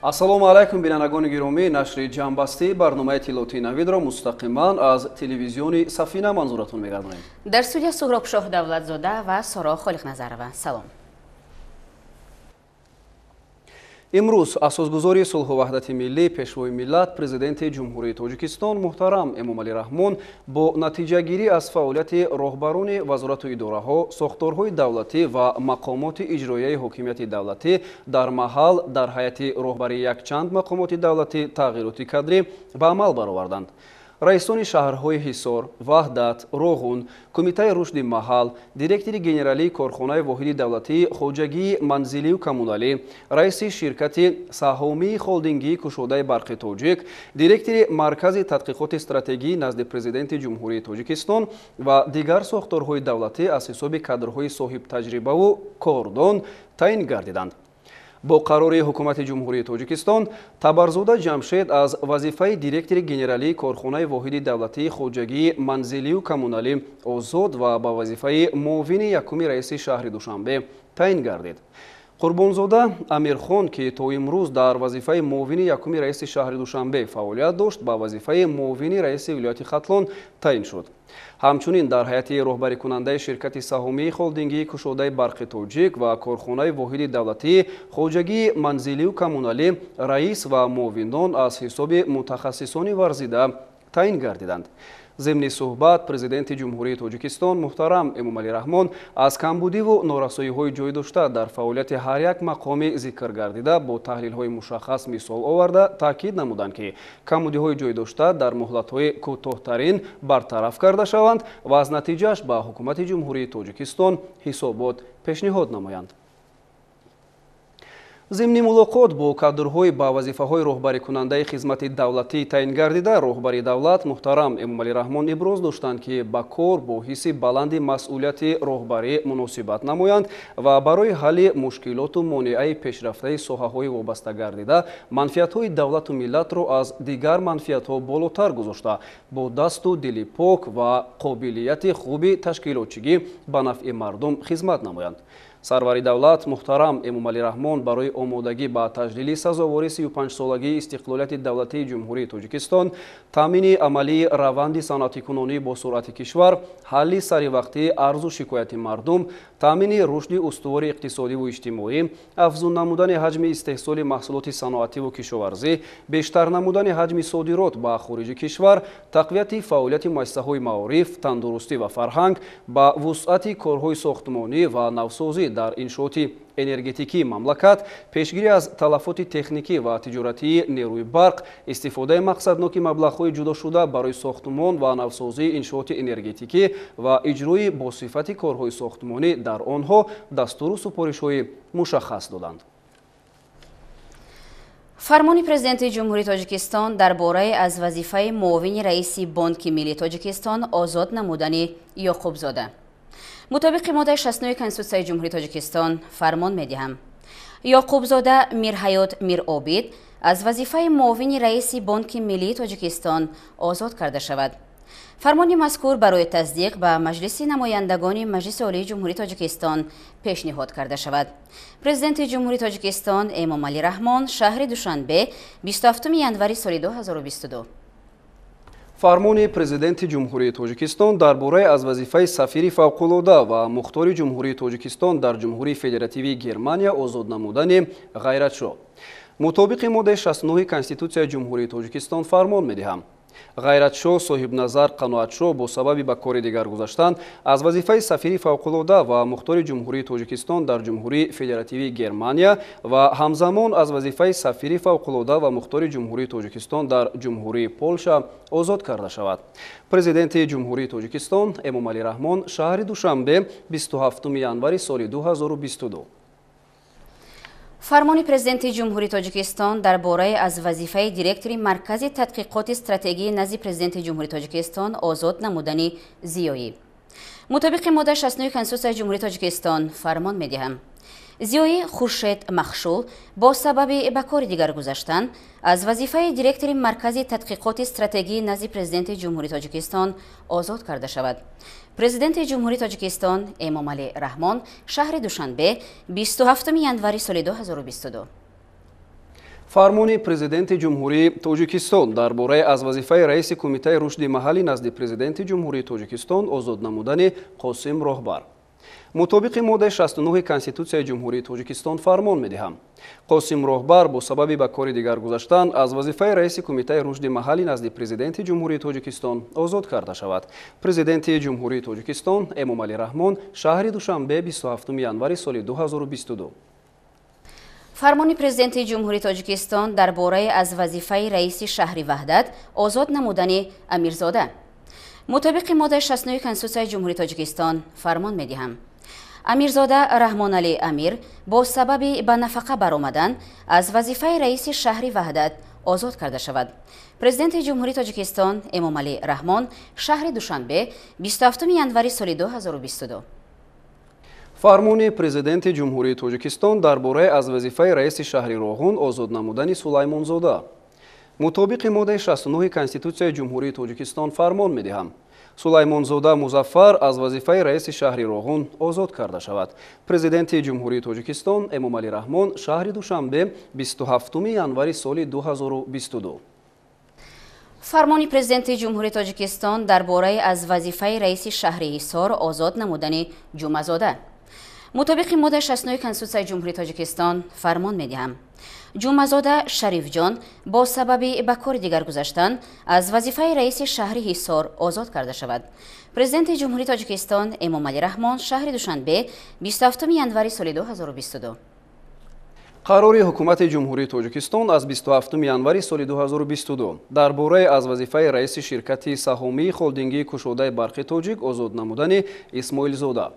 Ассалому алайкум, бинандагони гиромӣ. Нашри ҷамъбастии барномаи иттилоотии Навидро мустақиман аз телевизиони Сафина манзуратон мегардонем. Дар студия Суҳробшоҳ Давлатзода ва Соро Холиқназарова. Салом. Имрӯз асосгузори сулҳу ваҳдати миллӣ, пешвои миллат, президенти Ҷумҳурии Тоҷикистон муҳтарам Эмомалӣ Раҳмон бо натиҷагирӣ аз фаъолияти роҳбарони вазорату идораҳо, сохторҳои давлатӣ ва мақомоти иҷроияи ҳокимияти давлатӣ дар маҳал дар ҳайати роҳбарии якчанд мақомоти давлатӣ тағйироти кадрӣ ба амал бароварданд. Раисони шаҳрҳои Ҳисор, Ваҳдат, Роғун, Кумитаи рушди маҳал, директори генералии корхонаи воҳиди давлатии хоҷагии манзилию коммуналӣ, раиси ширкати саҳомии холдингии кушодаи барқи тоҷик, директори Маркази тадқиқоти стратегӣ назди президенти Ҷумҳурии Тоҷикистон ва дигар сохторҳои давлатӣ аз ҳисоби кадрҳои соҳибтаҷрибаву кордон таъин гардиданд. Бо қарори Ҳукумати Ҷумҳурии Тоҷикистон Табарзода Ҷамшед аз вазифаи директори генералии корхонаи воҳиди давлатии хоҷагии манзилию коммуналӣ озод ва ба вазифаи муовини якуми раиси шаҳри Душанбе таъин гардид. Қурбонзода Амирхон, ки то имрӯз дар вазифаи муовини якуми раиси шаҳри Душанбе фаъолият дошт, ба вазифаи муовини раиси вилояти Хатлон таъин шуд. Ҳамчунин дар ҳайати роҳбарикунандаи ширкати саҳомии холдингии кушодаи барқи тоҷик ва корхонаи воҳиди давлатии хоҷагии манзилию коммуналӣ раис ва муовинон аз ҳисоби мутахассисони варзида таъин гардиданд. Зимни суҳбат президенти Ҷумҳурии Тоҷикистон муҳтарам Эмомалӣ Раҳмон аз камбудиву норасоиҳои ҷой дошта дар фаъолияти ҳар як мақоми зикр гардида бо таҳлилҳои мушаххас мисол оварда таъкид намуданд, ки камбудиҳои ҷой дошта дар муҳлатҳои кӯтоҳтарин бартараф карда шаванд ва аз натиҷааш ба Ҳукумати Ҷумҳурии Тоҷикистон ҳисобот пешниҳод намоянд. Зимни мулоқот бо кадрҳои ба вазифаҳои роҳбарикунандаи хизмати давлатӣ таъин гардида, роҳбари давлат муҳтарам Эмомалӣ Раҳмон иброз доштанд, ки ба кор бо ҳисси баланди масъулияти роҳбарӣ муносибат намоянд ва барои ҳалли мушкилоту монеаи пешрафтаи соҳаҳои вобаста гардида манфиатҳои давлату миллатро аз дигар манфиатҳо болотар гузошта, бо дасту дили пок ва қобилияти хуби ташкилотчигӣ ба нафъи мардум хизмат намоянд. Сарвари давлат муҳтарам Эмомалӣ Раҳмон барои омодагӣ ба таҷлили сазовори 35-солагии истиқлолияти давлатии Ҷумҳурии Тоҷикистон, таъмини амалии раванди саноатикунонӣ бо суръати кишвар, ҳалли саривақтии арзу шикояти мардум, таъмини рушди устувори иқтисодиву иҷтимоӣ, афзун намудани ҳаҷми истеҳсоли маҳсулоти саноативу кишоварзӣ, бештар намудани ҳаҷми содирот ба хориҷи кишвар, тақвияти фаъолияти муассисаҳои маориф, тандурустӣ ва фарҳанг, ба вусъати корҳои сохтмонӣ ва навсозӣ дар иншооти энергетикии мамлакат, пешгирӣ аз талафоти техникӣ ва тиҷоратии нерӯи барқ, истифодаи мақсадноки маблағҳои ҷудошуда барои сохтмон ва навсозии иншооти энергетикӣ ва иҷрои босифати корҳои сохтмонӣ дар онҳо дастуру супоришҳои мушаххас доданд. Фармони президенти Ҷумҳурии Тоҷикистон дар бораи аз вазифаи муовини раиси Бонки миллии Тоҷикистон озод намудани Ёқубзода. Мутобиқи моддаи 69 Конститутсияи Ҷумҳурии Тоҷикистон фармон медиҳам. Ёқубзода Мирҳаёт Миробид аз вазифаи муовини раиси Бонки миллии Тоҷикистон озод карда шавад. Фармони мазкур барои тасдиқ ба Маҷлиси намояндагони Маҷлиси Олии Ҷумҳурии Тоҷикистон пешниҳод карда шавад. Президенти Ҷумҳурии Тоҷикистон Эмомалӣ Раҳмон, шаҳри Душанбе, 27 январи соли 2022. Фармони президенти Ҷумҳурии Тоҷикистон дар бораи аз вазифаи сафири фавқулода ва мухтори Ҷумҳурии Тоҷикистон дар Ҷумҳурии Федеративии Германия озод намудани Ғайратшоҳ. Мутобиқи моддаи 69 Конститутсияи Ҷумҳурии Тоҷикистон фармон медиҳам. Ғайратшоҳ Соҳибназар Қаноатшоҳ бо сабаби ба кори дигар гузаштан аз вазифаи сафири фавқулода ва мухтори Ҷумҳурии Тоҷикистон дар Ҷумҳурии Федеративии Германия ва ҳамзамон аз вазифаи сафири фавқулода ва мухтори Ҷумҳурии Тоҷикистон дар Ҷумҳурии Полша озод карда шавад. Президенти Ҷумҳурии Тоҷикистон Эмомалӣ Раҳмон, шаҳри Душанбе, 27 январи соли 2022. Фармони президенти Ҷумҳурии Тоҷикистон дар бораи аз вазифаи директори Маркази тадқиқоти стратегии назди президенти Ҷумҳурии Тоҷикистон озод намудани Зиёӣ. Мутобиқи моддаи 69 Конститутсияи Ҷумҳурии Тоҷикистон фармон медиҳам. Зиёӣ Хуршед Махшул бо сабаби ба кори дигар гузаштан аз вазифаи директори Маркази тадқиқоти стратегии назди президенти Ҷумҳурии Тоҷикистон озод карда шавад. Президенти Ҷумҳурии Тоҷикистон Эмомалӣ Раҳмон, шаҳри Душанбе, 27 январи соли 2022. Фармони Президенти Ҷумҳурии Тоҷикистон дар бораи аз вазифаи раиси Кумитаи рушди маҳаллӣ назди Президенти Ҷумҳурии Тоҷикистон озод намудани Қосим Роҳбар. Мутобиқи моддаи 69 Конститутсияи Ҷумҳурии Тоҷикистон фармон медиҳам. Қосим Роҳбар бо сабаби ба кори дигар гузаштан аз вазифаи раиси Кумитаи рушди маҳаллӣ назди Президенти Ҷумҳурии Тоҷикистон озод карда шавад. Президенти Ҷумҳурии Тоҷикистон Эмомалӣ Раҳмон, шаҳри Душанбе, 27 январи соли 2022. Фармони Президенти Ҷумҳурии Тоҷикистон дар бораи аз вазифаи раиси шаҳри Ваҳдат озод намудани Амирзода. Мутобиқи моддаи 69 Конститутсияи Ҷумҳурии Тоҷикистон фармон медиҳам. Амирзода Раҳмоналӣ Амир бо сабаби ба нафақа баромадан аз вазифаи раиси шаҳри Ваҳдат озод карда шавад. Президенти Ҷумҳурии Тоҷикистон Эмомалӣ Раҳмон, шаҳри Душанбе, 27 январи соли 2022. Фармони Президенти Ҷумҳурии Тоҷикистон дар бораи аз вазифаи раиси шаҳри Роғун озод намудани Сулаймонзода. Мутобиқи моддаи 69 Конститутсияи Ҷумҳурии Тоҷикистон фармон медиҳам. Сулаймонзода Музаффар аз вазифаи раиси шаҳри Роғун озод карда шавад. Президенти Ҷумҳурии Тоҷикистон Эмомалӣ Раҳмон, шаҳри Душанбе, 27 январи соли 2022. Фармони Президенти Ҷумҳурии Тоҷикистон дар бораи аз вазифаи раиси шаҳри Ҳисор озод намудани Ҷумъазода. Мутобиқи моддаи 69 Конститутсияи Ҷумҳурии Тоҷикистон фармон медиҳам. Ҷумъазода Шарифҷон бо сабаби ба кори дигар гузаштан аз вазифаи раиси шаҳри Ҳисор озод карда шавад. Президенти Ҷумҳурии Тоҷикистон Эмомалӣ Раҳмон, шаҳри Душанбе, 27 январи соли 2022. Қарори Ҳукумати Ҷумҳурии Тоҷикистон аз 27 январи соли 2022 дар бораи аз вазифаи раиси ширкати саҳомии холдингии кушодаи барқи Тоҷик озод намудани Исмоилзода.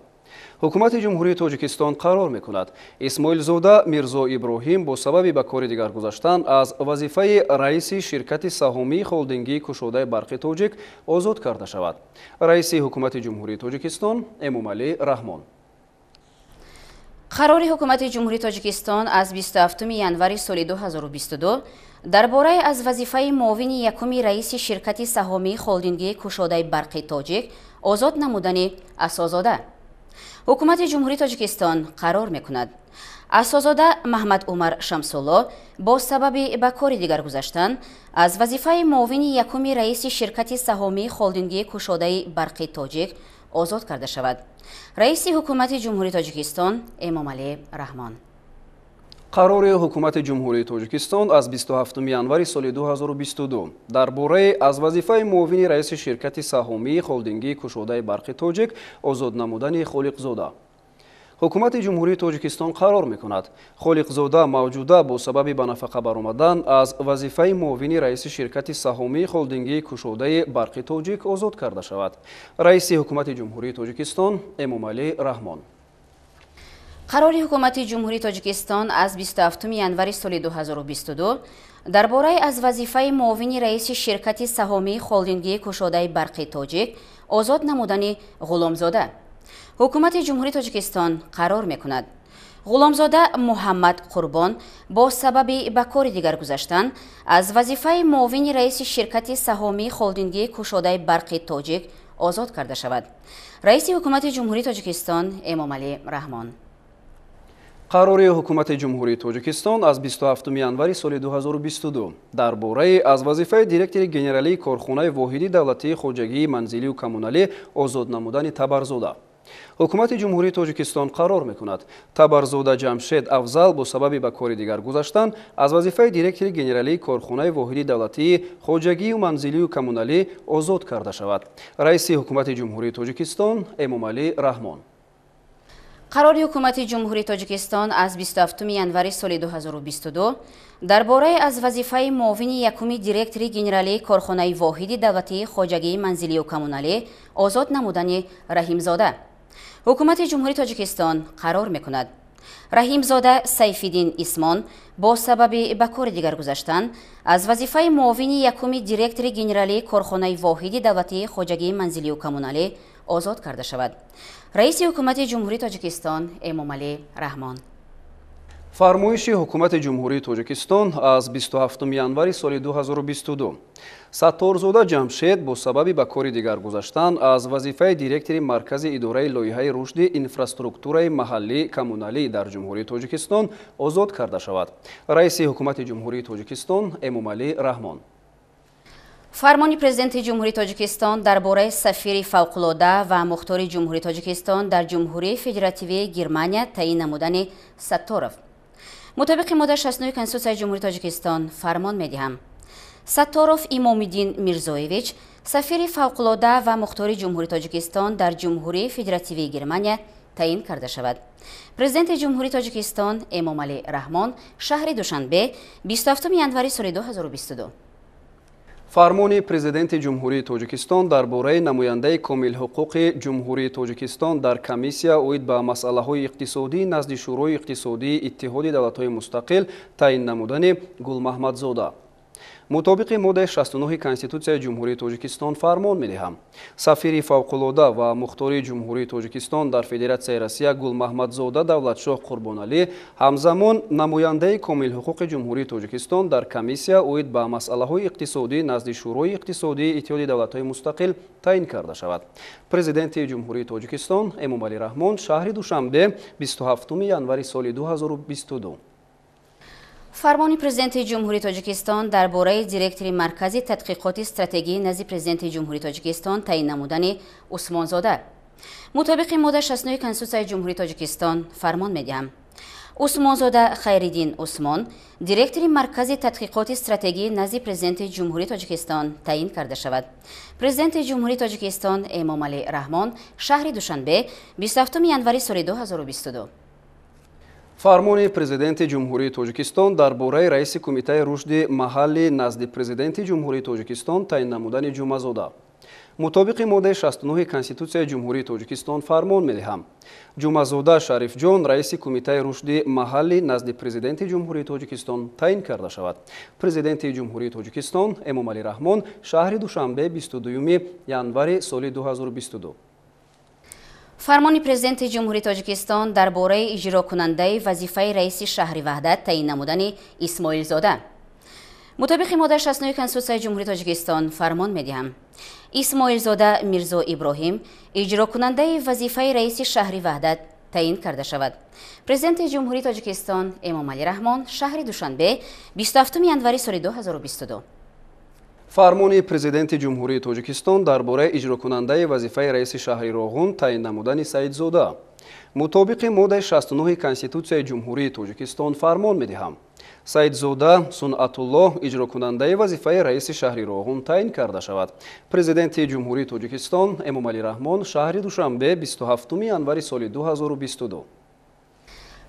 Ҳукумати Ҷумҳурии Тоҷикистон қарор мекунад. Исмоилзода Мирзо Иброҳим бо сабаби ба кори дигар гузаштан аз вазифаи раиси ширкати саҳомии холдингии кушодаи барқи Тоҷик озод карда шавад. Раиси Ҳукумати Ҷумҳурии Тоҷикистон Эмомалӣ Раҳмон. Қарори Ҳукумати Ҷумҳурии Тоҷикистон аз 27 январи соли 2022 дар бораи аз вазифаи муовини якуми раиси ширкати саҳомии холдингии кушодаи барқи Тоҷик озод намудани Асозода. Ҳукумати Ҷумҳурии Тоҷикистон қарор мекунад. Асозода Маҳмад Умар Шамсулло бо сабаби ба кори дигар гузаштан аз вазифаи муовини якуми раиси ширкати саҳомии холдингии кушодаи барқи Тоҷик озод карда шавад. Раиси Ҳукумати Ҷумҳурии Тоҷикистон Эмомалӣ Раҳмон. Қарори Ҳукумати Ҷумҳурии Тоҷикистон аз 27 январи соли 2022 дар бораи аз вазифаи муовини раиси ширкати саҳомии холдингии кушодаи барқи Тоҷик озод намудани Холиқзода. Ҳукумати Ҷумҳурии Тоҷикистон қарор мекунад. Холиқзода Мавҷуда бо сабаби ба нафақа баромадан аз вазифаи муовини раиси ширкати саҳомии холдингии кушодаи барқи Тоҷик озод карда шавад. Раиси Ҳукумати Ҷумҳурии Тоҷикистон Эмомалӣ Раҳмон. Қарори Ҳукумати Ҷумҳурии Тоҷикистон аз 27 январи соли 2022 дар бораи аз вазифаи муовини раиси ширкати саҳомии холдингии кушодаи барқи Тоҷик озод намудани Ғуломзода. Ҳукумати Ҷумҳурии Тоҷикистон қарор мекунад. Ғуломзода Муҳаммад Қурбон бо сабаби ба кори дигар гузаштан аз вазифаи муовини раиси ширкати саҳомии холдингии кушодаи барқи Тоҷик озод карда шавад. Раиси Ҳукумати Ҷумҳурии Тоҷикистон Эмомалӣ Раҳмон. Қарори Ҳукумати Ҷумҳурии Тоҷикистон аз 27 январи соли 2022 дар бораи аз вазифаи директори генералии корхонаи воҳиди давлатии хоҷагии манзилию коммуналӣ озод намудани Табарзода. Ҳукумати Ҷумҳурии Тоҷикистон қарор мекунад. Табарзода Ҷамшед Афзал бо сабаби ба кори дигар гузаштан аз вазифаи директори генералии корхонаи воҳиди давлатии хоҷагию манзилию коммуналӣ озод карда шавад. Раиси Ҳукумати Ҷумҳурии Тоҷикистон Эмомалӣ Раҳмон. Қарори Ҳукумати Ҷумҳурии Тоҷикистон аз 27 январи соли 2022 дар бораи аз вазифаи муовини якуми директори генералии корхонаи воҳиди давлатии хоҷагии манзилию коммуналӣ озод намудани Раҳимзода. Ҳукумати Ҷумҳурии Тоҷикистон қарор мекунад. Раҳимзода Сайфиддин Исмон бо сабаби ба кори дигар гузаштан аз вазифаи муовини якуми директори генералии корхонаи воҳиди давлатии хоҷагии манзилию коммуналӣ озод карда шавад. Раиси Ҳукумати Ҷумҳурии Тоҷикистон Эмомалӣ Раҳмон. Фармоиши Ҳукумати Ҷумҳурии Тоҷикистон аз 27 январи соли 2022. Сатторзода Ҷамшед бо сабаби ба кори дигар гузаштан аз вазифаи директори Маркази идораи лоиҳаи рушди инфраструктураи маҳаллӣ коммуналӣ дар Ҷумҳурии Тоҷикистон озод карда шавад. Раиси Ҳукумати Ҷумҳурии Тоҷикистон Эмомалӣ Раҳмон. Фармони Президенти Ҷумҳурии Тоҷикистон дар бораи сафири фавқулода ва мухтори Ҷумҳурии Тоҷикистон дар Ҷумҳурии Федеративии Германия таъин намудани Сатторов. Мутобиқи моддаи 69 Конститутсияи Ҷумҳурии Тоҷикистон фармон медиҳам. Сатторов Имомиддин Мирзоевич сафири фавқулода ва мухтори Ҷумҳурии Тоҷикистон дар Ҷумҳурии Федеративии Германия таъин карда шавад. Президенти Ҷумҳурии Тоҷикистон Эмомалӣ Раҳмон, шаҳри Душанбе, 27 январи соли 2022. Фармони Президенти Ҷумҳурии Тоҷикистон дар бораи намояндаи комилҳуқуқи Ҷумҳурии Тоҷикистон дар Комиссия оид ба масъалаҳои иқтисодӣ назди Шӯрои иқтисодии Иттиҳоди давлатҳои мустақил таъин намудани Гулмаҳмадзода. Мутобиқи моддаи 69 Конститутсияи Ҷумҳурии Тоҷикистон фармон медиҳам. Сафири фавқулода ва мухтори Ҷумҳурии Тоҷикистон дар Федератсияи Россия Гулмаҳмадзода Давлатшоҳ Қурбоналӣ ҳамзамон намояндаи комилҳуқуқи Ҷумҳурии Тоҷикистон дар Комиссия оид ба масъалаҳои иқтисодӣ назди Шӯрои иқтисодии Иттиҳоди давлатҳои мустақил таъин карда шавад. Президенти Ҷумҳурии Тоҷикистон Эмомалӣ Раҳмон, шаҳри Душанбе, 27 январи соли 2022. Фармони Президенти Ҷумҳурии Тоҷикистон дар бораи директори Маркази тадқиқоти стратегӣ назди Президенти Ҷумҳурии Тоҷикистон таъин намудани Усмонзода. Мутобиқи моддаи 69 Конститутсияи Ҷумҳурии Тоҷикистон фармон медиҳам. Усмонзода Хайриддин Усмон директори Маркази тадқиқоти стратегӣ назди Президенти Ҷумҳурии Тоҷикистон таъин карда шавад. Президенти Ҷумҳурии Тоҷикистон Эмомалӣ Раҳмон, шаҳри Душанбе, 27 январи соли 2022. Фармони Президенти Ҷумҳурии Тоҷикистон дар бораи раиси Кумитаи рушди маҳаллӣ назди Президенти Ҷумҳурии Тоҷикистон таъин намудани Ҷумъазода. Мутобиқи моддаи 69 Конститутсияи Ҷумҳурии Тоҷикистон фармон медиҳам. Ҷумъазода Шарифҷон раиси Кумитаи рушди маҳаллӣ назди Президенти Ҷумҳурии Тоҷикистон таъин карда шавад. Президенти Ҷумҳурии Тоҷикистон Эмомалӣ Раҳмон, шаҳри Душанбе, 22 январи соли 2022. Фармони Президенти Ҷумҳурии Тоҷикистон дар бораи иҷрокунандаи вазифаи раиси шаҳри Ваҳдат таъин намудани Исмоилзода. Мутобиқи моддаи 69 Конститутсияи Ҷумҳурии Тоҷикистон фармон медиҳам. Исмоилзода Мирзо Иброҳим иҷрокунандаи вазифаи раиси шаҳри Ваҳдат таъин карда шавад. Президенти Ҷумҳурии Тоҷикистон Эмомалӣ Раҳмон, шаҳри Душанбе, 27 январи соли 2022. Фармони Президенти Ҷумҳурии Тоҷикистон дар бораи иҷрокунандаи вазифаи раиси шаҳри Роғун таъин намудани Саидзода. Мутобиқи моддаи 69 Конститутсияи Ҷумҳурии Тоҷикистон фармон медиҳам. Саидзода Сунъатуллоҳ иҷрокунандаи вазифаи раиси шаҳри Роғун таъин карда шавад. Президенти Ҷумҳурии Тоҷикистон Эмомалӣ Раҳмон, шаҳри Душанбе, 27 январи соли 2022.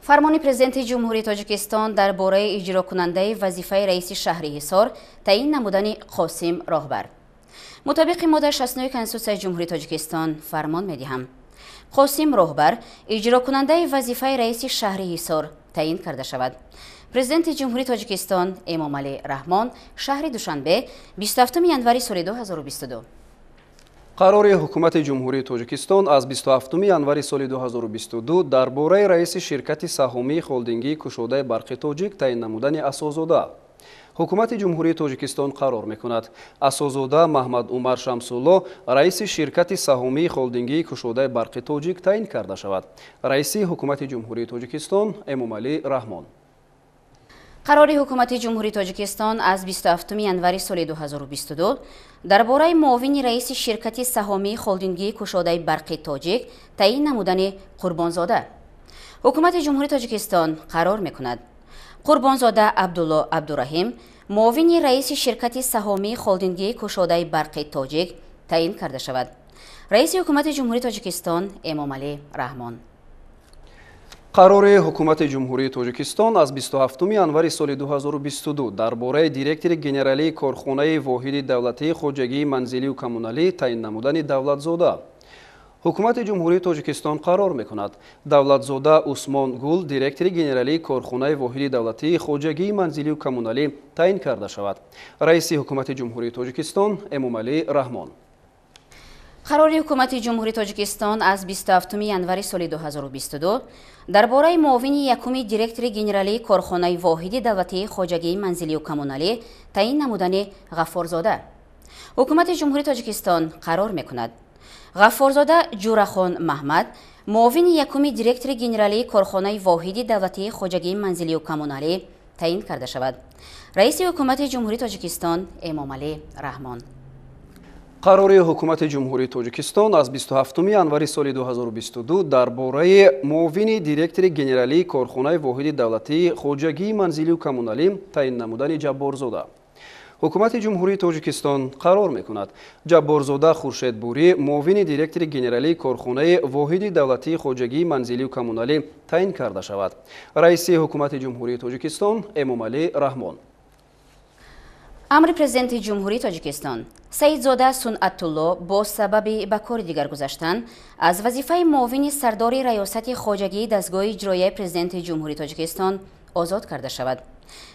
Фармони Президенти Ҷумҳурии Тоҷикистон дар бораи иҷрокунандаи вазифаи раиси шаҳри Ҳисор таъин намудани Қосим Роҳбар. Мутобиқи моддаи 69 Конститутсияи Ҷумҳурии Тоҷикистон фармон медиҳам. Қосим Роҳбар иҷрокунандаи вазифаи раиси шаҳри Ҳисор таъин карда шавад. Президенти Ҷумҳурии Тоҷикистон Эмомалӣ Раҳмон, шаҳри Душанбе, 27 январи соли 2022. Қарори Ҳукумати Ҷумҳурии Тоҷикистон аз 27 январи соли 2022 дар бораи раиси ширкати саҳомии холдингии кушодаи Барқи Тоҷик таъин намудани Асозода. Ҳукумати Ҷумҳурии Тоҷикистон қарор мекунад. Асозода Маҳмад Умар Шамсулло раиси ширкати саҳомии холдингии кушодаи Барқи Тоҷик таъин карда шавад. Раиси Ҳукумати Ҷумҳурии Тоҷикистон Эмомалӣ Раҳмон. Қарори Ҳукумати Ҷумҳурии Тоҷикистон аз 27 январи соли 2022 дар бораи муовини раиси ширкати саҳомии холдингии кушодаи Барқи Тоҷик таъин намудани Қурбонзода. Ҳукумати Ҷумҳурии Тоҷикистон қарор мекунад. Қурбонзода Абдулло Абдураҳим муовини раиси ширкати саҳомии холдингии кушодаи Барқи Тоҷик таъин карда шавад. Раиси Ҳукумати Ҷумҳурии Тоҷикистон Эмомалӣ Раҳмон. Қарори Ҳукумати Ҷумҳурии Тоҷикистон аз 27 январи соли 2022 дар бораи директори генералии корхонаи воҳиди давлатии хоҷагии манзилию коммуналӣ таъин намудани Давлатзода. Ҳукумати Ҷумҳурии Тоҷикистон қарор мекунад. Давлатзода Усмон Гул директори генералии корхонаи воҳиди давлатии хоҷагии манзилию коммуналӣ таъин карда шавад. Раиси Ҳукумати Ҷумҳурии Тоҷикистон Эмомалӣ Раҳмон. Қарори Ҳукумати Ҷумҳурии Тоҷикистон аз 27 январи соли 2022 дар бораи муовини якуми директори генералии корхонаи воҳиди давлатии хоҷагии манзилию коммуналӣ таъин намудани Ғаффорзода. Ҳукумати Ҷумҳурии Тоҷикистон қарор мекунад: Ғаффорзода Ҷурахон Маҳмад муовини якуми директори генералии корхонаи воҳиди давлатии хоҷагии манзилию коммуналӣ таъин карда шавад. Раиси Ҳукумати Ҷумҳурии Тоҷикистон Эмомалӣ Раҳмон. Қарори Ҳукумати Ҷумҳурии Тоҷикистон аз 27 январи соли 2022 дар бораи муовини директори генералии корхонаи воҳиди давлатии хоҷагии манзилию коммуналӣ таъин намудани Ҷабборзода. Ҳукумати Ҷумҳурии Тоҷикистон қарор мекунад: Ҷабборзода Хуршедбурӣ муовини директори генералии корхонаи воҳиди давлатии хоҷагии манзилию коммуналӣ таъин карда шавад. Раиси Ҳукумати Ҷумҳурии Тоҷикистон Эмомалӣ Раҳмон. Амри Президенти Ҷумҳурии Тоҷикистон: Саидзода Сунъатулло бо сабаби ба кори дигар гузаштан аз вазифаи муовини сардори Раёсати хоҷагии дастгоҳи иҷроияи Президенти Ҷумҳурии Тоҷикистон озод карда шавад.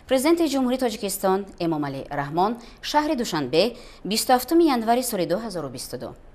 Президенти Ҷумҳурии Тоҷикистон Эмомалӣ Раҳмон, шаҳри Душанбе, 27 январи соли 2022.